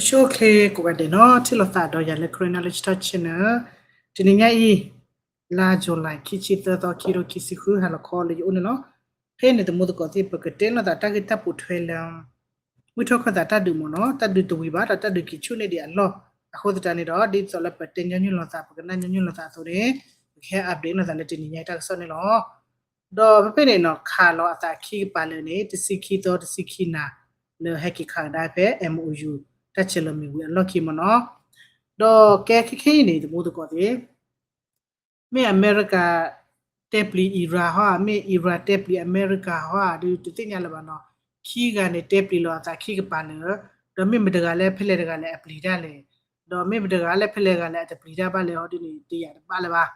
ဆိၣ်ချ့ကိးဂၤဒဲးနီၤ ထံၣ်လိာ်သးဒီးယၤလၢ Karen Knowledge Talk Channel တနံၤညါအံၤ လါ July ခံဆံသၢသီ ခံကထိခံဆံဃု ဟါလီၤခီလၢယအိၣ်န့ၣ်လီၤ. ဖဲန့ၣ်သမူသကိးသ့ၣ် ပကတဲလိာ်သးတၢ်ဂ့ၢ်တၢ်ပိာ်ထွဲလၢ မုၢ်ထီၣ်ခၢၣ်သးတၢ်ဒုးမ့ၢ်နီၤ တၢ်ဒုးတဝံၤဘၣ်ဒီးတၢ်ဒုးက့ၤဆူၣ်န့ၢ်ဒံးအလီၢ် အဃိသတးန့ၣ်ဒီး ဒ်သိးလၢပတဲညီနုၢ်လိာ်သး ပကနၢ်ညီနုၢ်လိာ်သးအသိးန့ၣ် ပကဟဲ update လိာ်သးလၢတနံၤညါအံၤတၢ်ကစီၣ်န့ၣ်လီၤ. ဒီးဖဲဖဲန့ၣ်နီၤ ခးလီၤအသးခံကပၤလၢာ်န့ၣ် တဆံခံသီတဆံခံနၤ လၢဟဲက့ၤခးကဒါဖဲ MOU တၢ်ဆဲးလီၤမ့ၢ်ဝံၤအလီၢ်ခံမ့ၢ်နီၤ. ဒီးကဲခဲခဲအံၤန့ၣ် သမူသကိးသ့ၣ် မ့ၢ်အမဲရကၤတဲပျံၤ Iran ဟီဧါ, မ့ၢ် Iran တဲပျံၤအမဲရကၤဟီဧါ ဒုးတသ့ၣ်ညါလၢၤဘၣ်နီၤ. ခံဂၤန့ၣ် တဲပျံၤလီၤအသးခံကပၤလၢာ်, ဒီးမ့ၢ်မတဂၤလၢဖဲလဲၣ်တဂၤလဲၣ်အပျံၤတၢ်လဲၣ်, ဒီးမ့ၢ်မတဂၤလၢဖဲလဲၣ်တဂၤလဲၣ်အတပျံၤတၢ်ဘၣ်လဲၣ်ဟီဒ်န့ၣ် တယာ်တဘၣ်လၢၤဘၣ်.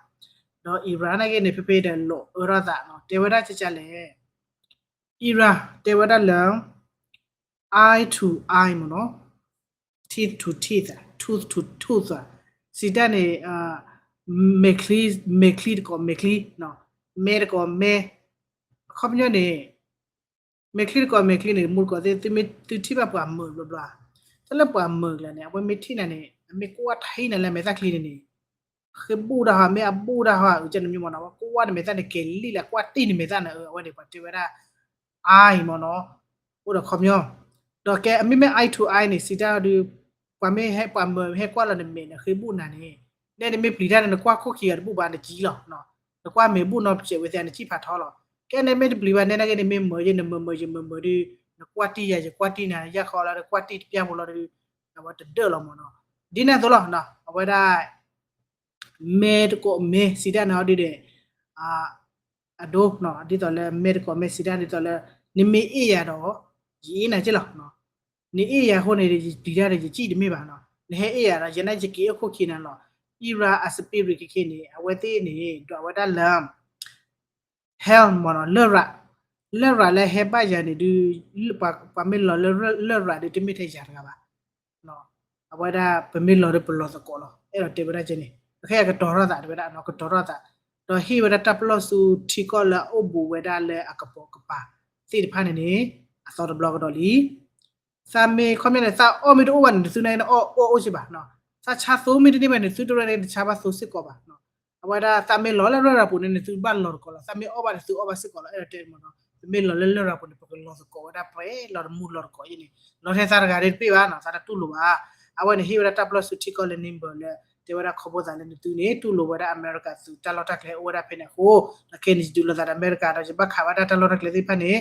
ဒီး Iran နာ်က့န့ၣ် ဖဲဖဲဒီးလိးအၢထီၣ်သးနီၤ တဲဝဲဒၣ်ကကလဲၣ် Iran တဲဝဲဒၣ်လၢ eye to eye မ့ၢ်နီၤ, teeth to teeth, tooth to tooth စံးတၢ်န့ၣ် မဲာ်ချံ, မဲာ်ချံတကိးမဲာ်ချံ, မဲတကိးမဲ, အခီပညီန့ၣ် မဲာ်ချံတကိးမဲာ်ချံန့ၣ် မူတကိးသ့ၣ် သုမ့ၢ်သုထံၣ်ဘၣ်ပှၤမုာ်ဘျီဘျီ, တၢ်လၢပှၤမုာ်ကလဲာ်န့ၣ် အဝဲမ့ၢ်ထံၣ်နၤန့ၣ် အမ့ၢ်ကွၢ်ထံနၤလၢမဲာ်သၣ်ချံန့ၣ်န့ၣ် ဃ့ဘူၣ်တၢ်ဟီ မ့ၢ်အဘူၣ်တၢ်ဟီ အုကဲန့ၣ်မ့ၢ်မ့ၢ်နီၤ ကွၢ်နမဲာ်သၣ်န့ၣ် ကဲၤလံလၢကွၢ်တံၢ်နမဲာ်သၣ်န့ၣ် အဝဲန့ၣ် ပှၤတဲဝဲဒၣ် eye မ့ၢ်နီၤ, အိၣ်ဒီးခီပညီ, ဒီးကဲအမ့မ့ၢ် eye to eye န့ၣ် စံးတၢ်ဒီး ပှၤမ့ၢ်ဟဲပှၤမုာ်ဟဲကွၢ်လီၤနမဲာ်န့ၣ် ဃ့ဘူၣ်နၤန့ၣ်, နဲနမ့ၢ်ပျံၤတၢ်န့ၣ် နကွၢ်ခိၣ်ခံဂၤတဘူၣ်ဘၣ်နကံလီၤ, နကွၢ်မဲာ်ဘူၣ်နီတစဲးဝဲသ့ၣ်နကံဖးထီလီၤ, ကဲနမ့ၢ်တပျံၤဘၣ် နဲနာ်က့န့ၣ်မ့ၢ်မုာ်ယနမုာ်မုာ်ယမုာ်မုာ်ဒီး နကွၢ်တံၢ်ယၤ ယကွၢ်တံၢ်နၤ ယၢ်ဃီလီၤဒီးကွၢ်တံၢ်တပျၢ်ဖိလီၤဒီး အဝဲတဒၢးလီၤမ့ၢ်နီၤ, ဒ်န့ၣ်အသိးလီၤ, အဝဲဒၣ် မဲတကိးမဲ စံးတၢ်န့ၣ်ဟီဒ်ဒီး အဒိ ဒ်သိးလၢမဲတကိးမဲ စံးတၢ်ဒ်သိးလၢ နမ့ၢ်အ့ၣ်ယၤဒီး ယအ့ၣ်နၤက့လီၤ, နအ့ၣ်ယၤအဃိန့ၣ် ယပျံၤတၢ်ဒီးယစံၣ်တမ့ၢ်ဘၣ်နီၤ, နဟဲအ့ၣ်ယၤဒီး ယနာ်ယက့ၤအိၣ်ခိၣ်ခံနၤလီၤ, Iran အ spirit ခဲခဲန့ၣ် အဝဲသ့ၣ်န့ၣ် ဒွးဝဲဒၣ်လၢ hell မ့ၢ်နီၤ လရာ်, လရာ်လၢဟဲဘၣ်ယၤန့ၣ်ဒုး ပှၤမ့ၢ်လီၤလၢလရာ်ဒုးတမ့ၢ်ထဲယၤတဂၤဘၣ် အဝဲဒၣ်ပမ့ၢ်လီၤဒီးပလီၤသကိးလီၤ အဲၣ်ဒိးတဲဝဲဒၣ်ကဲန့ၣ် ပကဟဲကတီၤထီၣ်သးတဝဲဒၣ်နီၤ ကတီၤထီၣ်သး, ဒီးဟ့ၣ်ဝဲဒၣ်တၢ်ပလီၢ်ဆူထံကီၢ်လၢအအိၣ်ဘူးဝဲဒၣ်လၢအကပိာ်ကပၤသ့ၣ်တဖၣ်န့ၣ်န့ၣ် အသီတဘျီကဒီးလံ သးမ့ၢ်ခီပညီန့ၣ် သးအီၣ်မ့ၢ်တအိၣ်ဘၣ်န့ၣ် နသုန့ၣ်အီၣ်အိၣ်အိၣ်စ့ၢ်ဘၣ်, သးဆါသိမ့ၢ်တန့ၢ်ဘၣ်န့ၣ် သုတရၢန့ၣ် နဆါဘၣ်သိစ့ၢ်ကီးဘၣ်, အဝဲဒၣ်သးမ့ၢ်လီၤလၢလရာ်ပူၤန့ၣ် နသုဘၣ်လီၤသကိးလီၤ သးမ့ၢ်အီၣ်ဘၣ်န့ၣ် သုအီၣ်ဘၣ်စ့ၢ်ကီးလီၤ အဲၣ်ဒိးတဲမ့ၢ်နီၤ ပမ့ၢ်လီၤလၢလရာ်ပူၤန့ၣ် ပကလီၤသကိးဝဲဒၣ်ပှဲၤလီၤတမူလီၤသကိးအံၤန့ၣ် လီၤထဲသးတဂၤတဘ့ၣ်ဘၣ်နီၤ သးတတူၢ်လိာ်ဘၣ်, အဝဲန့ၣ်ဟ့ၣ်ဝဲဒၣ်တၢ်ပလီၢ်ဆူထံကီၢ်လၢ Nimbur လၢ တဲဝဲဒၣ်ခီဖျိသးလၢနသုန့ၣ် တူၢ်လိာ်ဝဲဒၣ်အမဲရကၤသုးတၢ်လီၢ်တၢ်ကျဲအိၣ်ဝဲဒၣ်ဖဲန့ၣ်အဃိ, ဒီးခဲအံၤန့ၣ် ယဒုးလိာ်သးဒီးအမဲရကၤဒီး ယဘၣ်ခးဝဲဒၣ်တၢ်လီၢ်တၢ်ကျဲသ့ၣ်တဖၣ်န့ၣ်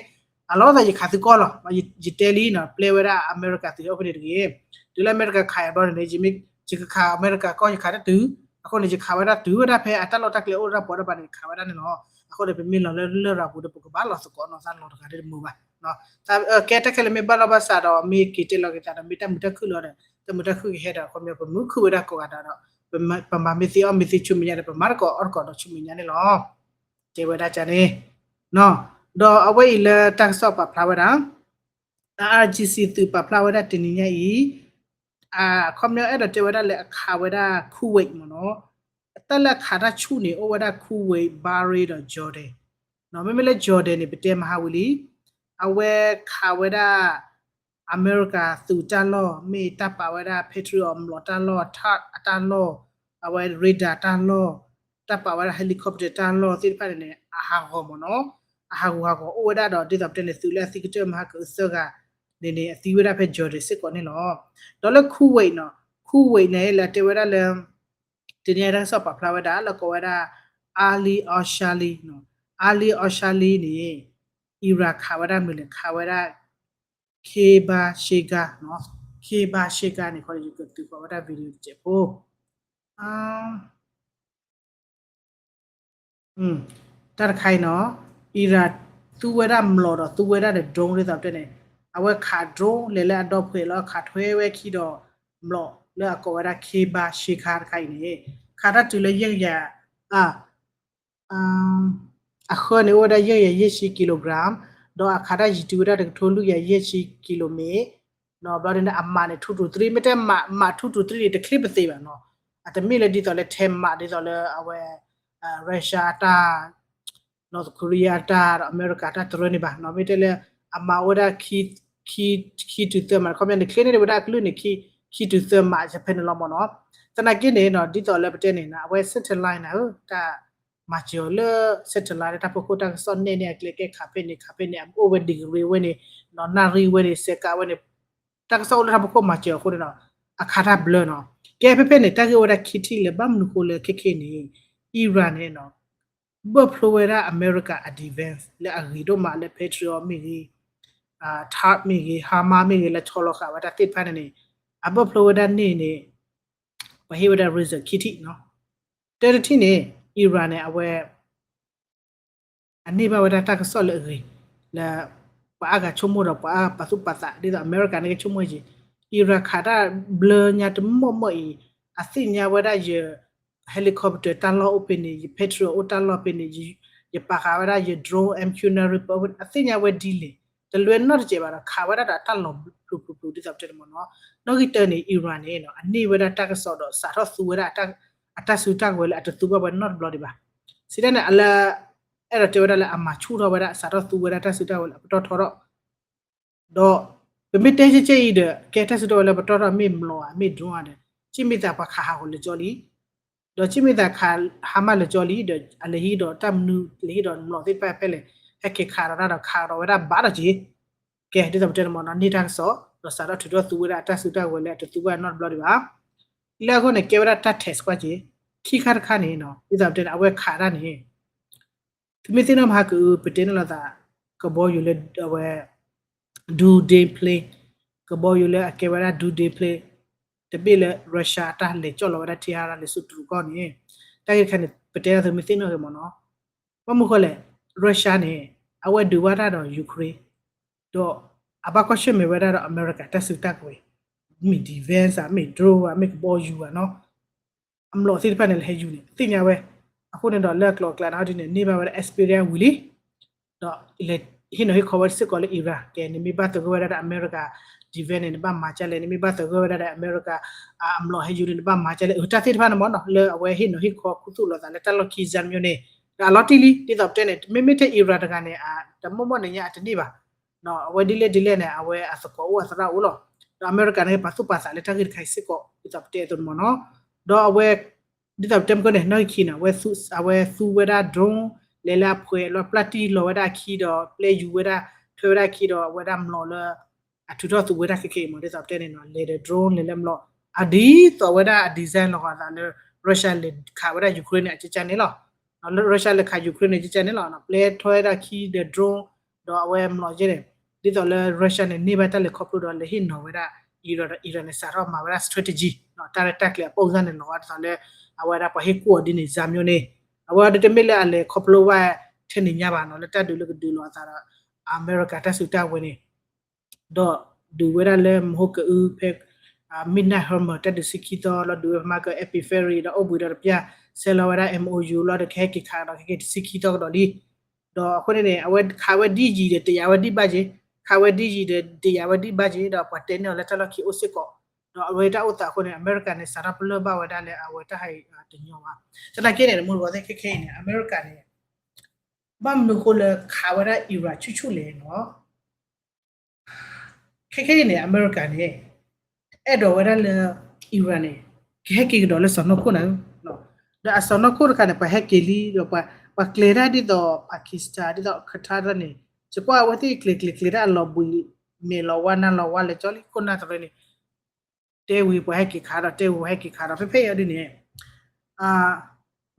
အလီၤသးယခးသုကီၢ်လီၤ, ယတဲလံနီၤ ပျဲဝဲဒၣ်အမဲရကၤသုးအိၣ်ဖဲန့ၣ်တဂ့ၤ, တုၤလၢအမဲရကၤခးယၤဘျီန့ၣ် ယကခးအမဲရကၤကီၢ် ယခးတၢ်တုၤ, အဃိန့ၣ် ယခးဝဲဒၣ်တုၤဝဲဒၣ်ဖဲအတၢ်လီၢ်တၢ်ကျဲအိၣ်ဒၣ်ပှၤဒၣ်ဘၣ်န့ၣ် ယခးဝဲဒၣ်န့ၣ်လီၤ, အဃိန့ၣ် ပမ့ၢ်လီၤလၢလရာ်ပူၤဒီး ပကဘၣ်လီၤသကိးနီၤ သးလီၤတဂၤတမုာ်ဘၣ် ကဲတၢ်ခဲလၢာ်မ့ၢ်ဘၣ်လီၢ်ဘၣ်စးဒီး မ့ၢ်က့ၤတဲလီၤက့ၤသးဒီး မ့ၢ်တၢ်မုာ်တၢ်ခုၣ်လီၤဒီး တၢ်မုာ်တၢ်ခုၣ်ကဟဲဒီး ခီပညီ ပမုာ်ခုၣ်ဝဲဒၣ်ကိးဂၤဒဲးဒီး ပမၤမ့ၢ်သ့အီၣ်မ့ၢ်သ့ဆူမဲာ်ညါဒီး ပမၤသကိးအီၣ်သကိးဒီးဆူမဲာ်ညါန့ၣ်လီၤ. တဲဝဲဒၣ်ကန့ၣ် ဒီးအဝဲအံၤလၢတၢ်ကစီၣ်ပာ်ဖျါဝဲဒၣ် IRGC သုးပာ်ဖျါဝဲဒၣ်တနံၤညါအံၤ အခီပညီအဲၣ်ဒိးတဲဝဲဒၣ်လၢအခးဝဲဒၣ် Kuwait မ့ၢ်နီၤ, တၢ်လၢအခးတၢ်ဆူၣ်န့ၣ် အိၣ်ဝဲဒၣ် Kuwait, Bahrain ဒီး Jordan မ့မ့ၢ်လၢ Jordan န့ၣ် ပတဲမဟါဝံၤလံ, အဝဲခးဝဲဒၣ် အမဲရကၤသုးတၢ်လီၢ် မ့ၢ်တၢ်ပာ်ဝဲဒၣ် Patriot အမျိာ်တၢ်လီၢ် အတၢ်လီၢ်, အဝဲ radar တၢ်လီၢ်, တၢ်ပာ်ဝဲဒၣ် helicopter တၢ်လီၢ်သ့ၣ်တဖၣ်န့ၣ်န့ၣ် အဟးဂီၤမ့ၢ်နီၤ, အဟးဂူာ်ဟးဂီၤအိၣ်ဝဲဒၣ်ဒီး ဒ်သိးပတဲန့ၣ် သုးလၢအသံကတၢၢ်မဟါကသၢဂၤန့ၣ်န့ၣ် အသံဝဲဒၣ်ဖဲ Jordan စ့ၢ်ကီးန့ၣ်လီၤ. ဒီးလၢ Kuwait နီၤ, Kuwait န့ၣ်လၢတဲဝဲဒၣ်လၢ တနံၤအံၤတၢ်ကစီၣ်ပာ်ဖျါဝဲဒၣ်လၢကိးဝဲဒၣ် Ali al-Shali နီၤ, Ali al-Shali န့ၣ် Iran ခးဝဲဒၣ်မနုၤလဲၣ် ခးဝဲဒၣ် Kheh Bash Shiga နီၤ, Kheh Bash Shiga န့ၣ် ခီယကသုးဃီၤဝဲဒၣ် video တစဲးဖိ တၢ်တခါအံၤနီၤ, Iran သူဝဲဒၣ်မျိာ်ဒီးသူဝဲဒၣ်ဒီး drone ဒ်သိးပတဲန့ၣ်, အဝဲခး drone လဲၤလၢအဒီဖှဲးလီၤ ခးထွဲဝဲခံဒီးမျိာ်လၢအကိးဝဲဒၣ် Kheh Bash Shiga တခါအံၤန့ၣ်, ခးတၢ်တုၤလၢယဲၢ်ကယၤ အဃၢန့ၣ်အိၣ်ဝဲဒၣ်ယဲၢ်ကယၤယဲၢ်ဆံ kilogram, ဒီးအခးတၢ်ယံၤတုၤဝဲဒၣ်တကထိလွံၢ်ကယၤယဲၢ်ဆံ kilometer, ဘျီဒ်န့ၣ် အမးန့ၣ် two to three မ့ၢ်တဲမး two to three န့ၣ် တချ့ပသ့ဘၣ်နီၤ, အတမ့ၢ်လၢဒ်သိးလၢထဲမး ဒ်သိးလၢအဝဲ Russia အတၢ် North Korea အတၢ်ဒီး အမဲရကၤတၢ်တရၢန့ၣ်ဘၣ်နီၤ, မ့ၢ်တဲလၢ အမးအိၣ်ဝဲဒၣ် ခံ တုၤသၢမး ခီပညီန့ၣ် ချ့န့ၢ်ဝဲဒၣ်အကလုၢ်န့ၣ် ခံ ခံတုၤသၢမးယဖဲန့ၣ်လီၤမ့ၢ်နီၤ. သနာ်က့န့ၣ်နီၤ ဒ်သိးလၢပတဲန့ၣ်နီၤ အဝဲ satellite န့ၣ် တၢ်မၤစၢၤအီၤလၢ satellite လၢတၢ်ဖီခိၣ်တၢ်ကစီၣ်နဲၣ်န့ၣ် အကျဲကဲခးဖဲန့ၣ် ခးဖဲန့ၣ် အအိၣ်ဝဲ degree ဝဲန့ၣ် နီၤ နၣ်ရံၣ်ဝဲန့ၣ် စဲးကးဝဲန့ၣ် တၢ်ကစီၣ်အိၣ်လၢတၢ်ဖီခိၣ်မၤစၢၤအဃိန့ၣ်နီၤ အခးတၢ်ဘျၢနီၤ. ကဲဖဲဖဲန့ၣ် တၢ်ဂ့ၢ်ဝဲဒၣ်ခံထံၣ်လၢဘၣ်မနုၤဃိလၢခဲခဲအံၤန့ၣ် Iran န့ၣ်နီၤ ဘၢၣ်ဖျိဝဲဒၣ်အမဲရကၤအ defense လၢအဂ့ၤဒိၣ်မးလၢ Patriot မ့ၢ်ဂ့ၤ, THAAD မ့ၢ်ဂ့ၤ, HIMARS မ့ၢ်ဂ့ၤ လၢဆီလီၤဃာ်ဝဲဒၣ်သ့ၣ်တဖၣ်န့ၣ်န့ၣ် အဘၢၣ်ဖျိဝဲဒၣ်န့ၣ်န့ၣ် ပှၤဟ့ၣ်ဝဲဒၣ် reason ခံထံၣ်နီၤ. တၢတထံၣ်န့ၣ် Iran န့ၣ် အဝဲ အန့ၢ်ဘၣ်ဝဲဒၣ်တၢ်ကစီၣ်လၢအဂ့ၤ လၢ ပှၤအါဂၤဆိကမိၣ်ဒီးပှၤအါပာ်သူၣ်ပာ်သး ဒ်သိးအမဲရကၤန့ၣ်ကဆိကမိၣ်က့ၤ Iran ခးတၢ်ဘျၢညါတမီၢ်မီၢ်အံၤ အသ့ၣ်ညါဝဲဒၣ်ယ helicopter တၢ်လီၢ်အိၣ်ဖဲန့ၣ် ယ Patriot အိၣ်တၢ်လီၢ်ဖဲန့ၣ် ယပာ်ဃာ်ဝဲဒၣ်ယ drone MQ nine Reaper အိၣ်ဖဲန့ၣ် အသ့ၣ်ညါဝဲဒ်လဲၣ် တလွဲနီတစဲးဘၣ်ဒီး ခးဝဲဒၣ်ဒီးတၢ်လီၤဖျိဖျိဖျိ ဒ်သိးပတဲန့ၣ်မ့ၢ်နီၤ. နီၣ်ဂံၢ်တၢန့ၣ် Iran န့ၣ် အန့ၢ်ဝဲဒၣ်တၢ်ကစီၣ်ဒီးစးထီၣ်သူဝဲဒၣ် အတၢ်စုတၢ်ကဝဲၤလၢအတသူဘၣ်ဝဲနီတဘျီဒံးဘၣ်. စံးဒ်န့ၣ် အလၢ အဲၣ်ဒိးတဲဝဲဒၣ်လၢအမၤဆူၣ်ထီၣ်ဝဲဒၣ် စးထီၣ်သူဝဲဒၣ်တၢ်စုတၢ်ကဝဲၤလၢအပတီၢ်ထီထီၣ် ဒီး ပမ့ၢ်တဲကဲကဲအံၤဒီး ကဲတၢ်စုတၢ်ကဝဲၤလၢပတီၢ်ထီၣ်မ့ၢ်မျိာ်ဧါ မ့ၢ် drone ဧါဒီး က့ၣ်မ့ၢ်သးပှၤခးဟးဂီၤလၢာ်ကၠီလံ ဒီးက့ၣ်မ့ၢ်သးခး HIMARS လၢာ်ကၠီလံ ဒီးအလဲၤဟံးဒီးတၢ်မနုၤ လဲၤဟံးဒီးမျိာ်သ့ၣ်တဖၣ်ဖဲလဲၣ် ဟဲက့ၤခးဒီးတၢ်ဒီးခးဒီးဝဲဒၣ်ဘၣ်ဒီးက့ၤ ကဲ ဒ်သိးပတဲန့ၣ်မ့ၢ်နီၤ န့ၢ်တၢ်ကစီၣ် ဒီးစးထီၣ်ထုးထီၣ်သူဝဲဒၣ်အတၢ်စုတၢ်ကဝဲၤလၢအတသူဘၣ်နီတဘျီဒံးဘၣ်. လၢအဃိန့ၣ် ကဲဝဲဒၣ်တၢ် test ကွၢ်က့ၤ ခံခါတခါန့ၣ်နီၤ ဒ်သိးပတဲန့ၣ် အဝဲခးတၢ်န့ၣ် သုမ့ၢ်သ့ၣ်နီၣ်မဟါကအု ပတဲန့ၣ်လိာ်သး ကဘီယူၤလၢအဝဲ Doomsday plane ကဘီယူၤလၢအကဲဝဲဒၣ် Doomsday plane တဘ့ၣ်လၢ Russia အတၢ်လဲၤကၠီၣ်လီၤဝဲဒၣ်ထံဟါရၤလၢ စတူးကီၢ်န့ၣ် တၢ်ဂ့ၢ်တခါန့ၣ် ပတဲဒၣ်သုမ့ၢ်သ့ၣ်နီၣ်ဂ့ၤမ့ၢ်နီၤ ဘၣ်မနုၤဃိလဲၣ် Russia န့ၣ် အဝဲဒုးဘၣ်တၢ်ဒီး Ukraine ဒီးအဘၣ်ကွၢ်ဆၢၣ်မဲာ်ဝဲဒၣ်ဒီးအမဲရကၤတၢ်စုတၢ်ကဝဲၤ မ့ၢ် defense ဧါ မ့ၢ် drone ဧါ မ့ၢ်ကဘီယူၤဧါနီၤ အမျိာ်သ့ၣ်တဖၣ်န့ၣ် လဲၤဟဲယူၤန့ၣ် သ့ၣ်ညါဝဲ. အဃိန့ၣ်ဒီးလၢအကျိၤအကျဲန့ၣ်ဒ်န့ၣ် န့ၢ်ဘၣ်ဝဲဒၣ် experience ဝံၤလံ ဒီးလဲၤဟ့ၣ်နီၤဟ့ၣ်ခီဝဲစ့ၢ်ကီးလၢ Iran ကဲ နမ့ၢ်ဘၣ်သဂၢၢ်ဝဲဒၣ်ဒီးအမဲရကၤ defense န့ၣ် နဘၣ်မၤကလဲၣ် နမ့ၢ်ဘၣ်သဂၢၢ်ဝဲဒၣ်ဒီးအမဲရကၤ အမျိာ်ဟဲယူၤန့ၣ် နဘၣ်မၤကလဲၣ် အတၢ်သ့ၣ်တဖၣ်န့ၣ်မ့ၢ်နီၤ လၢအဝဲဟ့ၣ်နီၤဟ့ၣ်ခီခူသူၣ်လိာ်သးလၢတၢ်လီၢ်ခံ Xinjiang န့ၣ် ဒီးအလီၤတံၢ်လံ ဒ်သိးပတဲန့ၣ် မ့မ့ၢ်ထဲ Iran တဂၤန့ၣ် တမီၢ်မီၢ်န့ၣ်ညါအတန့ၢ်ဘၣ် အဝဲဒ်လဲၣ်ဒ်လဲၣ်န့ၣ် အဝဲအသကိးအိၣ်အသရၣ်အိၣ်လီၤ. ဒီးအမဲရကၤန့ၣ် ပာ်သူၣ်ပာ်သးလၢတၢ်ဂ့ၢ်တခါအံၤစ့ၢ်ကီး ဒ်သိးပတဲအသိးန့ၣ်မ့ၢ်နီၤ. ဒီးအဝဲ ဒ်သိးပတဲမုၢ်ကီၢ်န့ၣ် နီၢ်ကီၢ်ခံန့ၣ် အဝဲသူဝဲဒၣ် drone လဲၤလၢအဖှဲးလီၤ ပျၢ်တံၢ်လီၤဝဲဒၣ်အခံဒီး ပျဲယူၤဝဲဒၣ် ထွဲဝဲဒၣ်အခံဒီး အဝဲဒၣ်မျိာ်လၢ အထုးထီၣ်သူဝဲဒၣ်ခဲခဲအံၤမ့ၢ် ဒ်သိးပတဲန့ၣ်နီၤ လဲၤဒီး drone လဲၤလၢမျိာ် အဒ်သိးဝဲဒၣ်အ design လီၤဂာ်သးလၢ Russia လဲၤခးဝဲဒၣ် Ukraine န့ၣ် အကကါန့ၣ်လီၤ. လၢ Russia လဲၤခး Ukraine န့ၣ် ကကါန့ၣ်လီၤ. ပျဲထွဲဒၣ်ခံဒီး drone ဒီးအဝဲမျိာ်ယဲန့ၣ် ဒ်သိးလၢ Russia န့ၣ် န့ၢ်ဘၣ်တၢ်လဲၤခီဖျိဒီးလဲၤဟ့ၣ်နီၤဝဲဒၣ် Iran ဒီး Iran န့ၣ် စးထီၣ်မၤဝဲဒၣ် strategy တၢ်ရဲၣ်တၢ်ကျဲၤအပိၢ်စၢ်န့ၣ်လီၤဂာ်ဒ်သိးလၢ အဝဲဒၣ်ပှၤဟ့ၣ်ကူၣ်အီၤဒ်န့ၣ် Xinjiang န့ၣ် အဝဲဒၣ်တမ့ၢ်လၢအလဲၤခီဖျိဘၣ်ထဲန့ၣ်ညါဘၣ်နီၤ လၢတၢ်ဒုးလၢကဒုးလိာ်အသးဒီး အမဲရကၤတၢ်စုတၢ်ကဝဲၤန့ၣ် ဒီးဒုးဝဲဒၣ်လၢမဟိကအုဖဲ Midnight Hammer တၢ်ဒုးဆံခံသီ လီၤဒုးဝဲဖဲမၤက Epic Ferry ဒီးအိၣ်ဘှံးဒီးတပျၢ် ဆဲးလီၤဝဲဒၣ် MOU လီၤဒီးကဟဲက့ၤခးဒီးကဟဲက့ၤဆံခံသီကဒီးလံ. ဒီးအဃိန့ၣ်န့ၣ် အဝဲခးဝဲဒ်ယံၤဒီးတယာ်ဝဲဒ်ဘၣ်က့ၤ, ခးဝဲဒ်ယံၤဒီးတယာ်ဝဲဒ်ဘၣ်က့ၤ ဒီးပှၤတဲန့ၢ်အီၤလၢတၢ်လီၢ်ခံအိၣ်စ့ၢ်ကီး, ဒီးအဝဲတၢ်အိၣ်သးအဃိန့ၣ် အမဲရကၤန့ၣ် စးထီၣ်ပလၢၢ်ဘၣ်ဝဲဒၣ်လၢအဝဲတၢ်ဟးတညီဘၣ်. သနာ်က့န့ၣ် တမူတကိးသ့ၣ်ခဲခဲအံၤန့ၣ် အမဲရကၤန့ၣ် ဘၣ်မနုၤဃိလၢခးဝဲဒၣ် Iran ဆူၣ်ဆူၣ်လဲၣ်နီၤ ခဲခဲအံၤန့ၣ် အမဲရကၤန့ၣ် အဲၣ်ဒိးဝဲဒၣ်လၢ Iran န့ၣ် ကဟဲက့ၤကဒီးလၢစီၢ်နီၤခိၣ်န့ၣ်, ဒီးအစီၢ်နီၤခိၣ်တခါန့ၣ် ပှၤဟဲက့ၤလံ ဒီးပှၤကျဲၤတၢ်ဒ်သိး Pakistan ဒ်သိး Qatar တၢ်န့ၣ် ယကွၢ်အဝဲသ့ၣ်ကျဲၤကျဲၤကျဲၤတၢ်အလီၤဘှံး မဲာ်လီၤဝါနါလီၤဝါလဲၤကၠီလံ ခိၣ်နၢ်တရၢန့ၣ် တဲဝံၤပှၤဟဲက့ၤခးဒီး တဲဝံၤပှၤဟဲက့ၤခးဒီး ဖဲဖဲအံၤဒ်န့ၣ်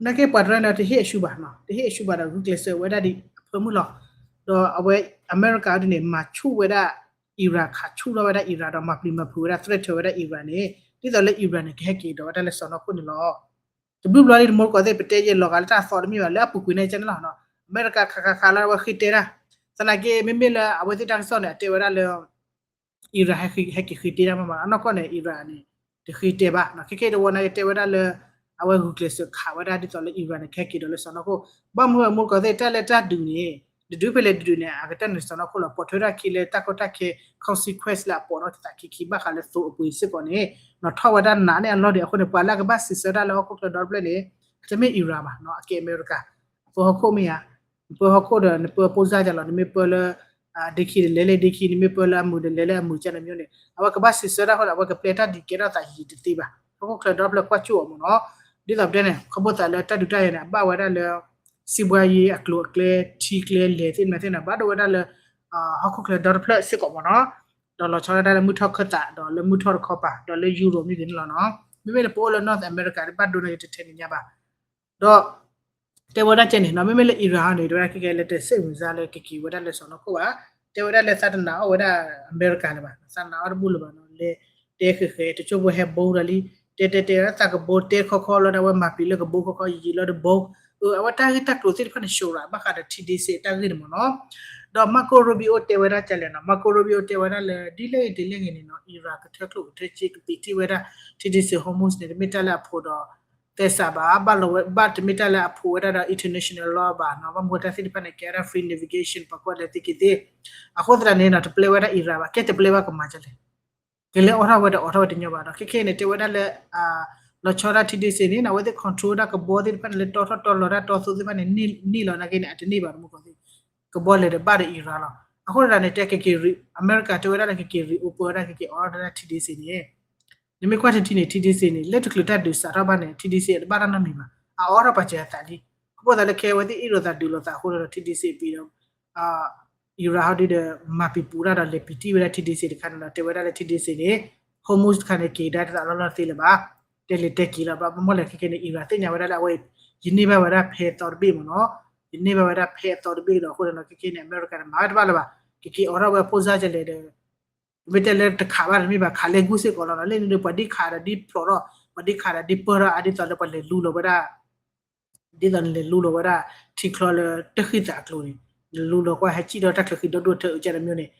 နာ်က့ပှၤတရၢန့ၣ် တဟ့ၣ်အရှုံးဘၣ်နီၤ, တဟ့ၣ်အရှုံးဘၣ်ဒီး ဂုာ်ကျဲးစၢးဝဲဒၣ်ဒံးအဖၢမုၢ်လီၤ. ဒီးအဝဲ အမဲရကၤဒ်န့ၣ် မၤဆူၣ်ဝဲဒၣ် Iran ခးဆူၣ်ထီၣ်ဝဲဒၣ် Iran ဒီးမၤပျံၤမၤဖုးဝဲဒၣ် threat ဝဲဒၣ် Iran န့ၣ် ဒ်သိးလၢ Iran န့ၣ် ကဟဲက့ၤကဒီးဝဲဒၣ်လၢစီၢ်နီၤခိၣ်န့ၣ်လီၤ. တဘျုးဘျီလံ တမူတကိးသ့ၣ် ပတဲယဲလီၤဂာ်လၢတၢ်သီတမ့ၢ်ဘၣ် လၢအပူၤကွံာ်န့ၣ်ကန့ၣ်လီၤ. အမဲရကၤခးခးခးလၢအဝဲဃ့တဲတၢ်, သနာ်က့ မ့မ့ၢ်လၢအဝဲသ့ၣ်တၢ်ကစီၣ်န့ၣ် အတဲဝဲဒၣ်လၢ Iran ဟဲက့ၤဃ့တဲတၢ်မးမး အနီၢ်ကီၢ်န့ၣ် Iran န့ၣ် တဃ့တဲဘၣ်. ခဲကဲတဝီနာ်က့တဲဝဲဒၣ်လၢ အဝဲဂုာ်ကျဲးစၢးခးဝဲဒၣ်ဒ်သိးလၢ Iran န့ၣ် ကဟဲက့ၤဒီးလၢစီၢ်နီၤခိၣ်. ဘၣ်မနုၤတမူတကိးသ့ၣ် တၢ်လၢတၢ်ဒုးန့ၣ် တဒုးဖဲလဲၣ်တဒုးန့ၣ် အကတၢၢ်န့ၣ်စီၢ်နီၤခိၣ်လီၤ. ပိာ်ထွဲတၢ်ခံလၢတၢ်ကီတၢ်ခဲ consequence လၢအပိာ်နီၣ်တသးခံခံဘၣ်ဃးလၢသိအပှ့ၤစ့ၢ်ကီးန့ၣ် နီၣ်ထီၣ်ဝဲဒၣ်နးန့ၢ်အလီၢ်ဒံးအဃိန့ၣ် ပှၤလၢအကဘၣ်စံးဆၢတၢ်လၢဟီၣ်ခိၣ်ချၢဒီတဖျၢၣ်န့ၣ် တမ့ၢ် Iran ဘၣ်နီၤ အကဲအမဲရကၤ ပၢဟီၣ်ခိၣ်မ့ၢ်ဧါ, နပၢဟီၣ်ခိၣ်ဒီး နပၢပိၢ်စၢ်ယၤလီၤ နမ့ၢ်ပၢလၢ ဒ့ခံဒီးလဲၤလၢဒ့ခံန့ၣ် မ့ၢ်ပၢလၢအမုာ်ဒီးလဲၤလၢအမုာ်ကန့ၣ်မ့ၢ်န့ၣ် အဝဲကဘၣ်စံးဆၢတၢ်ဃိဒီး အဝဲကပျဲတၢ်ဒ်ကဲထီၣ်သးယံာ်တသ့ဘၣ်. ဟီၣ်ခိၣ်ချၢဒီဖျၢၣ်ကွၢ်ကၠိၣ်အီၤမ့ၢ်နီၤ. ဒ်သိးပတဲန့ၣ် ခီဖျိသးလၢ တၢ်ဒုးတၢ်ယၤန့ၣ် အဘၣ်ဝဲဒၣ်လၢ စံးဘှါယံၤအကျိၤအကျဲ ထံကျဲလဲၤသ့ၣ်မနုၤသ့ၣ်န့ၣ် ဘၣ်ဒိဝဲဒၣ်လၢ ဟီၣ်ခိၣ်ချၢဒီတဖျၢၣ်စ့ၢ်ကီးမ့ၢ်နီၤ. ဒီးလီၤဆီဒၣ်တၢ်လၢမုၢ်ထီၣ်ခၢၣ်သး ဒီးလၢမုၢ်ထီၣ်တခီပၤ ဒီးလၢယူရိးမ့ၢ်ဂ့ၤန့ၣ်လီၤနီၤ. မ့မ့ၢ်လၢပအိၣ်လၢ North America တဘၣ်ဒိန့ၣ် ယတထဲန့ၣ်ညါဘၣ်. ဒီး တဲဝဲဒၣ်ကဲန့ၣ်နီၤ မ့မ့ၢ်လၢ Iran ဟီန့ၣ် တဲဝဲဒၣ်ခဲကဲလၢ တစဲးဝင်စားလၢကက့ၤဝဲဒၣ်လၢစီၤနီၤခိၣ်ဘၣ်. တဲဝဲဒၣ်လၢသးတနာ်အီၣ်ဝဲဒၣ် အမဲရကၤလၢၤဘၣ်, သးနာ်အီၣ်တဘူၣ်လၢၤဘၣ်နီၤ. လဲၤတဲဃဲၤဃဲၤ တကၠိဖိဟဲဘိဒီးလံ, တဲတဲတဲသးကဘိတဲခီခီလီၤဒီး အဝဲမၤပျံၤလၢကဘိခီခီယံာ်လီၤတဘိ. အဝဲတၢ်ဂ့ၢ်တၢ်ကျိၤသ့ၣ်တဖၣ်န့ၣ် ရှုံးရး ဘၣ်ဃးဒီး ထံဒ့စ့း အတၢ်ဂ့ၢ်န့ၣ်မ့ၢ်နီၤ. ဒီး Marco Rubio တဲဝဲဒၣ်ကဲလဲၣ်နီၤ, Marco Rubio တဲဝဲဒၣ်လၢ ဒ်လဲၣ်ဂ့ၤဒ်လဲၣ်ဂ့ၤန့ၣ်နီၤ Iran ကထၢကျိၣ်ကထၢစ့ ကပံာ်တံၢ်ဝဲဒၣ် ထံဒ့စ့း Hormuz န့ၣ် တမ့ၢ်တၢ်လၢအဖိးဒီး သဲစးဘၣ်, ဘၣ်တမ့ၢ်တၢ်လၢအဖိးဝဲဒၣ်ဒီး international law ဘၣ်နီၤ. ဘၣ်မနုၤတၢ်သ့ၣ်တဖၣ်န့ၣ် ကဲဝဲဒၣ် free navigation ပှၤကွၢ်လဲၤသ့က့ၤသ့. အဃိသတးန့ၣ်နီၤ တပျဲဝဲဒၣ် Iran ဘၣ်, ကဲတပျဲဘၣ်ကမၤဒ်လဲၣ်. ကလဲၤအိးထီၣ်ဝဲဒီးအိးထီၣ်ဝဲတညီဘၣ်ဒီး ခဲခဲန့ၣ် တဲဝဲဒၣ်လၢ လီၤဆီဒၣ်ထံဒ့စ့းန့ၣ်နီၤ အဝဲသ့ၣ် control ဒၣ်ကဘီသ့ၣ်တဖၣ်န့ၣ် လၢတီထီၣ်တီလီၤတၢ်တီသိသ့ၣ်တဖၣ်န့ၣ် န့ၢ်လီၤနာ်က့န့ၣ် အတန့ၢ်ဘၣ်တမူကီၢ်သ့ၣ် ကဘီလဲၤဒီးဘၣ်ဒီး Iran လီၤ. အဃိသတးန့ၣ် တဲကက့ၤ အမဲရကၤတဲဝဲဒၣ်လၢကက့ၤ reopen ဝဲဒၣ် ကက့ၤအိးထီၣ်ဝဲဒၣ်ထံဒ့စ့းန့ၣ် နမ့ၢ်ကွၢ်ထံထံန့ၣ် ထံဒ့စ့းန့ၣ် လၢတချုးတၢ်ဒုးစးထီၣ်ဘၣ်န့ၣ် ထံဒ့စ့းတဘၣ်တၢ်နီတမံၤဘၣ်. အအိးထီၣ်ပာ်စၢၤအသးလံ. အဃိသတးလၢခဲအဝဲသ့ၣ်အ့ၣ်လိာ်သးဒုးလိာ်သးအဃိဒီး ထံဒ့စ့းပံၤဒီး Iran ဟီဒုဒီး မၤပံၤပူၤတၢ်ဒီး လဲၤပံာ်တံၢ်ဝဲဒၣ်ထံဒ့စ့းတခါန့ၣ်ဒီး တဲဝဲဒၣ်လၢထံဒ့စ့းန့ၣ် Hormuz တခါန့ၣ် က့ၤကဒါတသးလီၢ်လီၢ်သ့လၢၤဘၣ်. တဲလဲၤတဲက့ၤလီၤဘၣ် ဘၣ်မနုၤလဲၣ်ခဲခဲန့ၣ် Iran သ့ၣ်ညါဝဲဒၣ်လၢအဝဲ ယန့ၢ်ဘၣ်ဝဲဒၣ်ဖဲအသီတဘ့ၣ်မ့ၢ်နီၤ. ယန့ၢ်ဘၣ်ဝဲဒၣ်ဖဲအသီတဘ့ၣ်ဒီး အဃိဒီးနီၤ ခဲခဲန့ၣ် အမဲရကၤန့ၣ် မၤဝဲတဘၣ်လၢၤဘၣ်. ကက့ၤအိးထီၣ်ဝဲဖိစၢ်ကလဲၣ်ဒီး မ့ၢ်တဲလၢတခးဘၣ်တမ့ၢ်ဘၣ် ခးလဲၤဂုၢ်စ့ၢ်ကီးလီၤနီၤ. လၢန့ၣ်ဒီး ပှၤဒ်ခးဒီးဒ်ဖျိးထီၣ် ပှၤဒ်ခးဒီးဒ်ပၢၢ်ထီၣ် အါဒ်သိးလၢပှၤလဲၤလူလီၤဝဲဒၣ် ဒ်သိးနလဲၤလူလီၤဝဲဒၣ် ထံချီလၢတဃံသးအကျိၤန့ၣ် နလူလီၤကွၢ်ဟဲစံၣ်ထီၣ်တၢ်ချၢဃံဒီဒိၣ်ထၢအုးကန့ၣ်မ့ၢ်န့ၣ်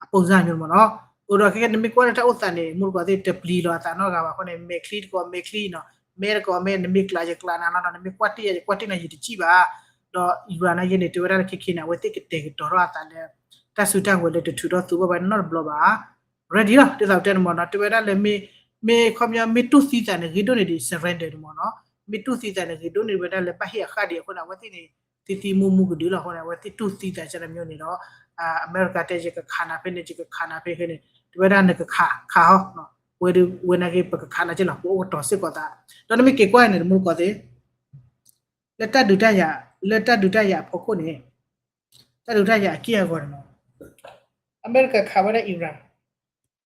အပိၢ်စၢ်မ့ၢ်မ့ၢ်နီၤ. အိၣ်ဒီးခဲခဲနမ့ၢ်ကွၢ်လၢတၢ်အိၣ်သးန့ၣ် မူတကိးသ့ၣ်တပျံၤလီၤအသးနီတဂၤဘၣ်အဃိန့ၣ် မဲာ်ချံတကိးမဲာ်ချံနီၤ မဲတကိးမဲာ် နမ့ၢ်ကျးယကျးနၤလီၤနီၤ နမ့ၢ်ကွၢ်တ့ၢ်ယကွၢ်တ့ၢ်နီၤ ယတစံၣ်ဘၣ်. ဒီး Iran နာ်က့န့ၣ် တဲဝဲဒၣ်လၢခဲခဲန့ၣ် အဝဲသ့ၣ်ကတဲာ်ကတီၤထီၣ်အသးလၢ တၢ်စုတၢ်ဝဲၤလၢတထုးထီၣ်သူဘၣ်ဝဲနီတဘျီဘၣ် ready လီၤ ဒ်သိးပတဲန့ၣ်မ့ၢ်နီၤ တဲဝဲဒၣ်လၢ မ့ၢ်ခီပညီ မ့ၢ်တူၢ်သံသးန့ၣ် ဂ့ၤဒိၣ်န့ၢ်ဒံး surrender န့ၣ်မ့ၢ်နီၤ မ့ၢ်တူၢ်သံသးန့ၣ် ဂ့ၤဒိၣ်န့ၢ်ဝဲဒၣ်လၢဘၣ်ဟ့ၣ်အဃၣ်ဒံးအဃိန့ၣ် အဝဲသ့ၣ်န့ၣ် သံသံမူမူကဒုလီၤအဃိန့ၣ် အဝဲသ့ၣ်တူၢ်သံသးကန့ၣ်မ့ၢ်န့ၣ်ဒီး အမဲရကၤတဲယကခးနၤဖဲန့ၣ် ယကခးနၤဖဲန့ၣ် တဲဝဲဒၣ်နကခးခးဟီ ဝဲဒၣ်ဝဲနာ်က့ ပကခးနၤက့လီၤ ပအိၣ်ကတီၤစ့ၢ်ကီးသး ဒီးနမ့ၢ်က့ၤကွၢ်န့ၣ် တမူတကိးသ့ၣ် လၢတၢ်ဒုးတၢ်ယၤ လၢတၢ်ဒုးတၢ်ယၤအဖီခိၣ်န့ၣ် တၢ်ဒုးတၢ်ယၤအက့ၢ်အဂီၤန့ၣ်မ့ၢ် အမဲရကၤခးဝဲဒၣ် Iran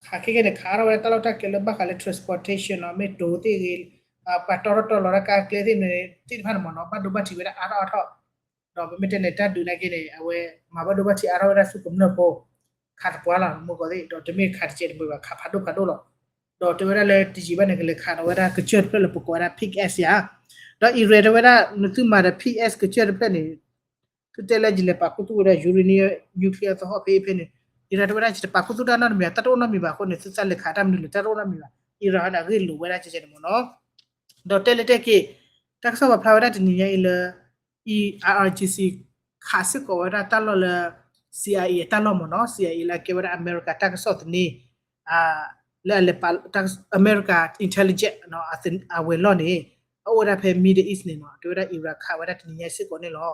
ခးခဲကဲန့ၣ် ခးအါထီၣ်ဝဲဒၣ်တၢ်လီၢ်တၢ်ကျဲလၢဘၣ်ဃးလၢ transportation နီၤ မ့ၢ်တိၤသ့ၣ်ဂ့ၤ ပှၤတီထီၣ်တီလီၤတၢ်ကါကျဲသ့ၣ်န့ၣ် သ့ၣ်တဖၣ်န့ၣ်မ့ၢ်နီၤ ဘၣ်ဒိဘၣ်ထံးဝဲဒၣ်အါထီၣ်အါထီၣ် ဒီးပမ့ၢ်တဲန့ၣ် တၢ်ဒုးနာ်က့န့ၣ် အဝဲမၤဘၣ်ဒိဘၣ်ထံးအါထီၣ်ဝဲဒၣ်ဆူကမျၢၢ်ဖိ ခးသပှၢ်လီၤ မူကီးသ့ၣ် ဒီးတမ့ၢ်ခးတစဲးတမှဲၤဘၣ် ခးဖးဒိၣ်ဖးဒိၣ်လီၤ. ဒီးတဲဝဲဒၣ်လၢတယံာ်ဘၣ်န့ၣ် ကလဲၤခးဒီးဝဲဒၣ်ကစၢၢ်တဖျၢၣ်လၢပကိးဝဲဒၣ် Pink Ash ယါ ဒီး Iran တဲဝဲဒၣ် နသုမၤဒီး Pink Ash ကစၢၢ်တဖျၢၣ်န့ၣ် သုတဲလၢယလဲၤပာ်ခူသူၣ်ဝဲဒၣ် uranium nuclear သဟီၣ်ဖဲအံၤဖဲန့ၣ် Iran တဲဝဲဒၣ် ယတပာ်ခူသူၣ်တၢ်နီတမံၤဘၣ် တၢ်တအိၣ်နီတမံၤဘၣ်အဃိန့ၣ် သုသးလဲၤခးတၢ်မနုၤလဲၣ် တၢ်တအိၣ်နီတမံၤဘၣ် Iran န့ၣ် အဂ့ၢ်လိာ်ဝဲဒၣ်ကဲကဲန့ၣ်မ့ၢ်နီၤ ဒီးတဲလၢတဲက့ၤ တၢ်ကစီၣ်ပာ်ဖျါဝဲဒၣ်တနံၤညါအံၤလၢ အံၤ I R G C ခးစ့ၢ်ကီးဝဲဒၣ်တၢ်လီၢ်လၢ C I A အတၢ်လီၢ်မ့ၢ်နီၤ C I A လၢအကဲဝဲဒၣ်အမဲရကၤတၢ်ကစီၣ်သန့ လၢအလဲၤပာ် အမဲရကၤ intelligence အဝဲၤလီၢ်န့ၣ် အအိၣ်ဝဲဒၣ်ဖဲ Middle East န့ၣ်နီၤ တဲဝဲဒၣ် Iran ခးဝဲဒၣ်တနံၤညါစ့ၢ်ကီးန့ၣ်လီၤ.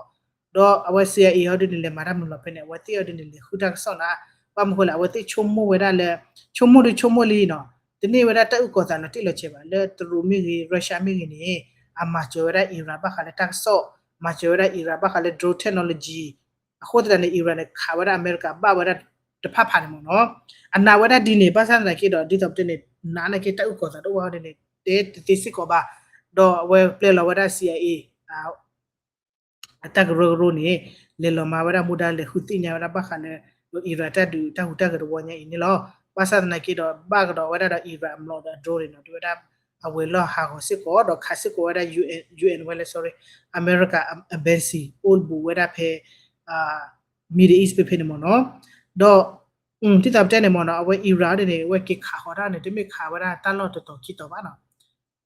ဒီးအဝဲ C I A ဟီဒုန့ၣ် လဲၤမၤတၢ်မနုၤလီၤဖဲန့ၣ် အဝဲသ့ၣ်ဟီဒုန့ၣ် လဲၤဃုတၢ်ကစီၣ်နၤ ဘၣ်မနုၤဃိလဲၣ် အဝဲသ့ၣ်ဆိကမိၣ်ဝဲဒၣ်လၢ ဆိကမိၣ်ဒုဆိကမိၣ်လံနီၤ တန့ၢ်ဝဲဒၣ်တၢ်အုၣ်ကီၤသးလီၤတံၢ်လီၤဆဲးဘၣ် လၢတရူးမ့ၢ်ဂ့ၤ Russia မ့ၢ်ဂ့ၤန့ၣ် အမၤစၢၤဝဲဒၣ် Iran ဘၣ်ဃးလၢတၢ်ကစီၣ် မၤစၢၤဝဲဒၣ် Iran ဘၣ်ဃးလၢ drone technology အဃိသတးန့ၣ် Iran န့ၣ် ခးဝဲဒၣ်အမဲရကၤဘၣ်ဝဲဒၣ်တဖၣ်ဖးန့ၣ်မ့ၢ်နီၤ အနာ်ဝဲဒၣ်ဒ်န့ၣ် ဘၣ်ဆၣ်သနာ်က့ဒီး ဒ်သိးပတဲန့ၣ် နာ်နာ်က့တၢ်အုၣ်ကီၤသးတအိၣ်ဝဲဒၣ်န့ၣ် တဲတသ့စ့ၢ်ကီးဘၣ် ဒီးအဝဲပျဲလီၤဝဲဒၣ် C I A အတၢ်ကရၢကရိန့ၣ် လဲၤလီၤမၤဝဲဒၣ်မူဒါလဲၤဃုသ့ၣ်ညါဝဲဒၣ်ဘၣ်ဃးလၢ Iran တၢ်ဒုးတၢ်ဟူးတၢ်ဂဲၤတဝီညါအံၤန့ၣ်လီၤ. ဘၣ်ဆၣ်သနာ်က့ဒီး ဘၣ်ကဒီးဝဲဒၣ်ဒီး Iran အမျိာ်ဒီးအ drone န့ၣ်နီၤ တဲဝဲဒၣ် အဝဲၤလီၢ်ဟးဂီၤစ့ၢ်ကီး ဒီးခးစ့ၢ်ကီးဝဲဒၣ် U N ဝဲလဲၣ် sorry အမဲရကၤ embassy အိၣ်ဘူးဝဲဒၣ်ဖဲ Middle East ဖဲဖဲန့ၣ်မ့ၢ်နီၤ ဒီး ဒ်သိးပတဲန့ၣ်မ့ၢ်နီၤ အဝဲ Iran န့ၣ် အဝဲက့ၤခးဃီၤတၢ်န့ၣ် တမ့ၢ်ခးဝဲဒၣ်တၢ်လီၢ်တတီၤခံတီၤဘၣ်နီၤ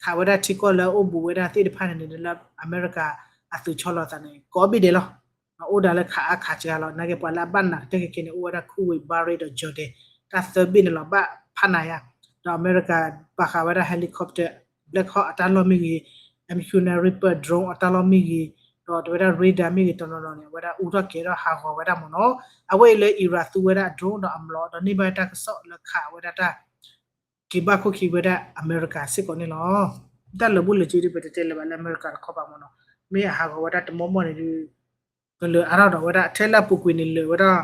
ခးဝဲဒၣ်ထံကီၢ်လၢအအိၣ်ဘူးဝဲဒၣ်သ့ၣ်တဖၣ်န့ၣ်န့ၣ် လၢအမဲရကၤအသုးဆီလီၤသးန့ၣ် ကိးဘ့ၣ်ဒဲးလီၤ. အိၣ်ဒၣ်လၢခးအါခးစှၤလီၤ နာ်က့ပှၤလၢအဘၣ်နးကတၢၢ်ခဲကဲန့ၣ် အိၣ်ဝဲဒၣ် Kuwait, Bahrain ဒီး Jordan တၢ်သၢဘ့ၣ်န့ၣ်လီၤ ဘၣ်ဖးနးယါ ဒီးအမဲရကၤ ပာ်ဃာ်ဝဲဒၣ် helicopter Black Hawk အတၢ်လီၢ်မ့ၢ်ဂ့ၤ, M Q nine Reaper drone အတၢ်လီၢ်မ့ၢ်ဂ့ၤ, ဒီးတဲဝဲဒၣ် radar မ့ၢ်ဂ့ၤတနီၤနီၤန့ၣ် အဝဲဒၣ်အူထီၣ်ကဲၤထီၣ်ဟးဂီၤဝဲဒၣ်မ့ၢ်နီၤ. အဝဲအံၤလၢ Iran သူဝဲဒၣ် drone ဒီးအမျိာ် ဒီးန့ၢ်ဘၣ်တၢ်ကစီၣ်လၢခးဝဲဒၣ်တၢ် က့ၤဘၣ်ခိၣ်ခံဝဲဒၣ်အမဲရကၤစ့ၢ်ကီးန့ၣ်လီၤ. တၢ်လၢာ်ဘူၣ်လၢာ်စ့ဒုး ပတတဲလၢၤဘၣ်လၢအမဲရကၤတခီပၤမ့ၢ်နီၤ. မ့ၢ်အဟးဂီၤဝဲဒၣ်တမီၢ်မီၢ်န့ၣ်ဒုး ကလၢၤအါထီၣ်ဒီးဝဲဒၣ် ထဲလၢအပူၤကွံာ်န့ၣ်လၢာ်ဝဲဒၣ်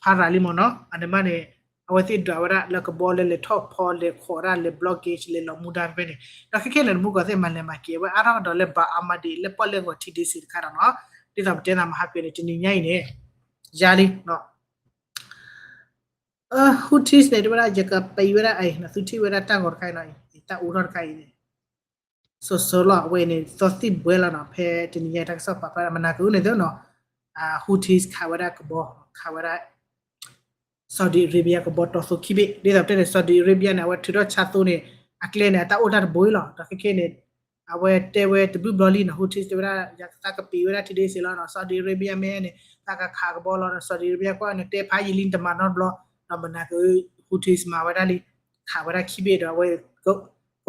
ဖးရၤလံမ့ၢ်နီၤ. အန့ၣ်မးန့ၣ် အဝဲသ့ၣ်ဒွးဝဲဒၣ်လၢကဘီလၢလဲၤထီၣ်ဖီလဲၤခိးဒၣ်လဲၤ blockade လဲၤလီၤမူဒါဖဲဖဲန့ၣ် ဒီးခဲခဲန့ၣ် တမူကီၢ်သ့ၣ်မၤလဲၤမၤက့ၤ အဝဲအါထီၣ်ကဒီးလၢ ဘၣ်အါမးဒံး လၢပီၣ်လဲၣ်ဂီၤ ထံဒ့စ့တခါဒီးနီၤ. ဒ်သိးပတဲသးမဟါကန့ၣ် တနံၤညါအံၤန့ၣ် ယါလံ Houthis န့ၣ် တဲဝဲဒၣ် ယကပံးဝဲဒၣ်အံၤ သုထံၣ်ဝဲဒၣ်တၢ်ဂီၤတခါအံၤနီၤ တၢ်အူထီၣ်တခါအံၤန့ၣ် စိၤစိၤလီၤ အဝဲအံၤန့ၣ် သီသံၣ်ဘှဲလီၤနီၤ. ဖဲတနံၤညါတၢ်ကစီၣ်ပာ်ဖျါမနၤကအိၣ်န့ၣ်သ့နီၤ Houthis ခးဝဲဒၣ်ကဘီ ခးဝဲဒၣ် Saudi Arabia ကဘီတီသိခံဘ့ၣ် ဒ်သိးပတဲန့ၣ် Saudi Arabia န့ၣ် အဝဲထုးထီၣ်ဆါသိန့ၣ် အကျဲန့ၣ် အတၢ်အိၣ်တၢ်တဘိအံၤလီၤ. ဒီးခဲခဲန့ၣ် အဝဲတဲဝဲတဘျုးဘျီလံနီၤ Houthis တဲဝဲဒၣ် ယကသးကပံးဝဲဒၣ်ထံဒ့စ့လီၤနီၤ Saudi Arabia မ့ၢ်န့ၣ် သးကခးကဘီလီၤနီၤ Saudi Arabia ကွၢ်န့ၣ် တဲဖးယံာ်လံတမၤနီတဘျီ ဒီးမနၤက Houthis မၤဝဲဒၣ်လံ ခးဝဲဒၣ်ခံဘ့ၣ်ဒီးအဝဲ က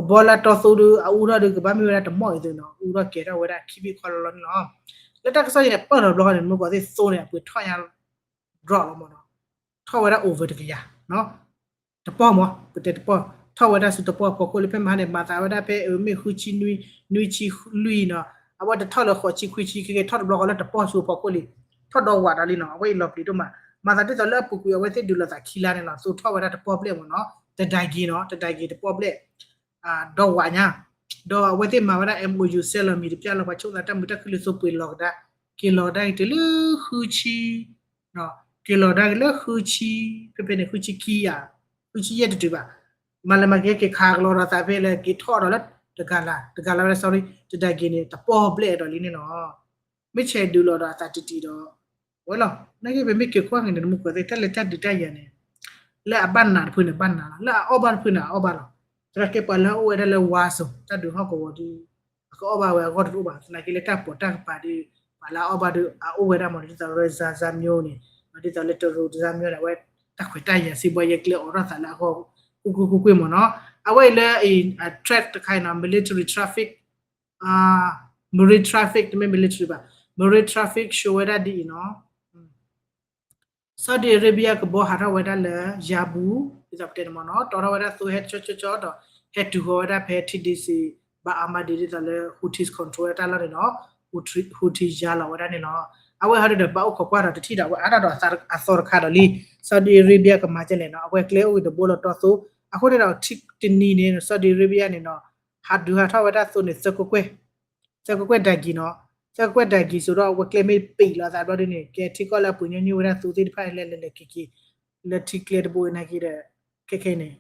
ဘီလၢတီသိဒုး အအူထီၣ်ဒုး ကဘၣ်မ့ၢ်ဝဲဒၣ်တမီၢ်အံၤသ့နီၤ အူထီၣ်ကဲၤထီၣ်ဝဲဒၣ်ခံဘ့ၣ်ခီလီၤလီၤန့ၣ်လီၤ. လၢတၢ်ကစီၣ်အံၤန့ၣ် ပၢၢ်ထီၣ်တဘျီဃီန့ၣ် မူကီၢ်သ့ၣ်သိန့ၣ် အပှ့ၤထီၣ်ညါ drop လီၤမ့ၢ်နီၤ ထီၣ်ဝဲဒၣ် over တကယၤ တပီၢ်မ့ၢ် ပတဲတပီၢ် ထီၣ်ဝဲဒၣ်ဆူတပီၢ်ဖီခိၣ်လံ ဖဲမဟါန့ၣ် မၤသးဝဲဒၣ်ဖဲအမ့ၢ်ဃုဆံနွံ နွံဆံလွံၢ်နီၤ အဝဲတထီၣ်လၢဃိးဆံခွံဆံ ခဲခဲထီၣ်တဘျီဃီလၢတပီၢ်ဆူဖီခိၣ်လံ ထီၣ်ဒီဝးဒီးလံနီၤ အဝဲအံၤလီၤပျံၤဒိၣ်မး မၤသးဒ်သိးလၢအပူၤကွံာ်အဝဲသ့ၣ်ဒုးလိာ်သးခံလါန့ၣ်လီၤ သိထီၣ်ဝဲဒၣ်တပီၢ်ဘျဲၣ်မ့ၢ်နီၤ တဒၤက့ၤနီၤ တဒၤက့ၤတပီၢ်ဘျဲၣ် ဒီဝးညါ ဒီးအဝဲသ့ၣ်မၤဝဲဒၣ် MOU စဲးလီၤမံၤတပျၢ်လီၤ ပှၤဆိကမိၣ်သးတၢ်မုာ်တၢ်ခုၣ်လၢသိပှ့ၤလီၤကဒါ က့ၤလီၤကဒါက့ၤတုၤလၢဃုဆံ က့ၤလီၤကဒါက့ၤလၢဃုဆံ ဖဲဖဲန့ၣ် ဃုဆံခံဧါ ဃုဆံယဲၢ်တတုၤဘၣ် မၤလဲၤမၤက့ၤက့ၤခးကလီၤဒီးသးဖဲလၢက့ၤထီၣ်ဒီးလၢတဂၤလၢ် တဂၤလၢ်ဝဲဒၣ် sorry တဒၤက့ၤန့ၣ် တပီၢ်ဘျဲၣ်ဒီးလံန့ၣ်လီၤ. မ့ၢ်ဆဲးဒုးလီၤဒီးအသးတံၢ်တံၢ်ဒီး ဝဲလီၤ နာ်က့ပမ့ၢ်က့ၤကွၢ်က့ၤန့ၣ် တမူကီၢ်သ့ၣ် တၢ်လဲၤတၢ်ဒုးတၢ်ယၤန့ၣ် လၢအဘၣ်နးတဖုန့ၣ် ဘၣ်နးလီၤ လၢအအီၣ်ဘၣ်တဖုန့ၣ် အအီၣ်ဘၣ်လီၤ. သရၣ်ကဲပှၤလၢအအိၣ်ဝဲဒၣ်လၢဝါစိၤ တၢ်ဒုးဟီၣ်ကဝီၤဒုး အကအီၣ်ဘၣ်ဝဲအဂီၢ်တအိၣ်ဘၣ် သနာ်က့လၢတၢ်ပီးတၢ်ကပၤဒုး ပှၤလၢအအီၣ်ဘၣ်ဒုး အအိၣ်ဝဲဒၣ်မ့ၢ် ဒ်သိးရၢဇါဇါမျိန့ၣ် ဒ်သိးလၢတရူးတဇါမျိန့ၣ် အဝဲတၢ်ခွဲးတၢ်ယာ်စံးဘှါယဲၢ်ကျဲအိးထီၣ်သးလၢအဂီၢ် ကွ့ၢ်ကွ့ၢ်ကွ့ၢ်ကွ့ၢ်မ့ၢ်နီၤ အဝဲအံၤလၢအံၤ trade တခါအံၤနီၤ military traffic marine traffic တမ့ၢ် military ဘၣ် marine traffic ဆိဝဲဒၣ်ဒ်အံၤနီၤ Saudi Arabia ကဘီဟးထီၣ်ဝဲဒၣ်လၢယါဘူ ဒ်သိးပတဲန့ၣ်မ့ၢ်နီၤ တီထီၣ်ဝဲဒၣ်သိဟဲကၠီကၠီကၠီဒီး ဟဲတုၤဃီၤဝဲဒၣ်ဖဲထံဒ့စ့ ဘၣ်အါမးဒံးဒ်သိးလၢ Houthis control ဝဲတၢ်လီၢ်န့ၣ်ဒီး Houthi ယါလီၤဝဲဒၣ်န့ၣ်လီၤ. အဝဲဟီဒုဒီးဘၣ်အိၣ်ခိးကွၢ်ဒီးတထံၣ်ဒီး အဝဲအါထီၣ်ဒီးအသီတခါဒီးလံ Saudi Arabia ကမၤကဲလဲၣ်နီၤ အဝဲကျဲအိၣ်ဂ့ၤတဘိလီၤတီသိ အဃိန့ၣ်ဒီး တနံၤန့ၣ် Saudi Arabia န့ၣ်နီၤ ဟးဒုးဟးထီၣ်ဝဲဒၣ်သိန့ၣ် သၢကကွဲၢ် သၢကကွဲၢ်ဒၤကံၤနီၤ သၢကကွဲၢ်ဒၤကံၤစိဒီး အဝဲကျဲမ့ၢ်ပံာ်လီၤသးဘျီဒ်န့ၣ် ကဲထံကီၢ်လၢအပှ့ၤညီနုၢ်ဝဲဒၣ်သိသ့ၣ်တဖၣ်လဲၤလဲၤလဲၤက့ၤက့ၤ လၢထံကျဲတဘိနာ်က့ဒီး ခဲခဲအံၤန့ၣ်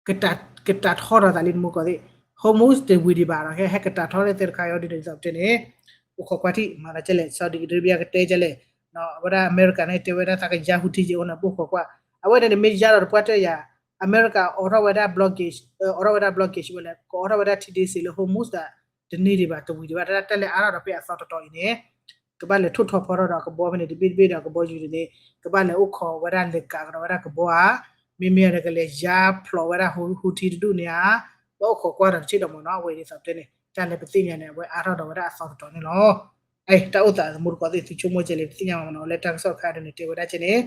ကတၢ်ထီထီၣ်သးလံတမူကီၢ်သ့ၣ် Hormuz တဝံၤဒံးဘၣ်ဒီး ဟဲဟဲကတၢ်ထီထီၣ်သ့ၣ်တခါအံၤဒ်န့ၣ် ဒ်သိးပတဲန့ၣ် အိၣ်ခိးကွၢ်ထံၣ် မၤသးကဲလဲၣ် Saudi Arabia ကတဲကဲလဲၣ် အဝဲဒၣ်အမဲရကၤန့ၣ် တဲဝဲဒၣ်သးကယါ Houthi ယအိၣ်န့ၣ် ပအိၣ်ခိးကွၢ် အဝဲန့ၣ်န့ၣ် မ့ၢ်ယါဒီးတပှၢ်တၢၢ်ယၤ အမဲရကၤအိးထီၣ်ဝဲဒၣ် blockade အိးထီၣ်ဝဲဒၣ် ထံဒ့စ့လၢ ကအိးထီၣ်ဝဲဒၣ် Hormuz ဒီး တန့ၢ်ဒံးဘၣ် တဝံၤဒံးဘၣ် တၢ်လဲၤအါထီၣ်ဒီးဖဲအသီတတီၤအံၤန့ၣ် ကဘၣ်လဲၤထိၣ်ထီဖီထီၣ်ဒီးကဘီဖဲန့ၣ် တဘ့ၣ်တဘ့ၣ်ဒီးကဘီယူၤန့ၣ် ကဘၣ်လဲၤအိၣ်ခိးဝဲဒၣ်လဲၤကးကဒီးဝဲဒၣ်ကဘီဧါ မ့မ့ၢ်ဒီးကလဲၤယါဖျိးဝဲဒၣ် Houthi တဒူၣ်န့ၣ်ဧါ ဘၣ်အိၣ်ခိးကွၢ်ဒီးတထံၣ်ဒီးမ့ၢ်နီၤ အဝဲဒ်သိးပတဲန့ၣ် တၢ်လၢပသ့ၣ်ညါန့ၣ် အဝဲအါထီၣ်ဒီးဝဲဒၣ်အသီတတီၤန့ၣ်လီၤ. တၢ်အိၣ်သးသမူတကိးသ့ၣ် သုဆိကမိၣ်ကဲလဲၣ် ပသ့ၣ်ညါမ့ၢ်နီၤ လၢတၢ်ကစီၣ်တခါဒ်န့ၣ် တဲဝဲဒၣ်ကဲန့ၣ်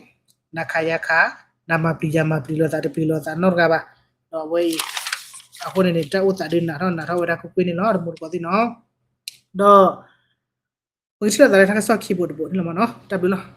နၤခးယၤခး နၤမၤပျံၤယၤမၤပျံၤလိာ်သး တပျံၤလိာ်သးနီတဂၤဘၣ် ဒီးအဝဲအံၤ အဃိန့ၣ်န့ၣ် တၢ်အိၣ်သးဒုးနးထီၣ်နးထီၣ်ဝဲဒၣ်ကွ့ၢ်ကွ့ၢ်န့ၣ်လီၤ သမူတကိးသ့ၣ်နီၤ ဒီး ပကထံၣ်လိာ်သးလၢတၢ်ကစီၣ်ခံဘိတဘိန့ၣ်လီၤမ့ၢ်နီၤ တၢ်ဘျုးလီၤ.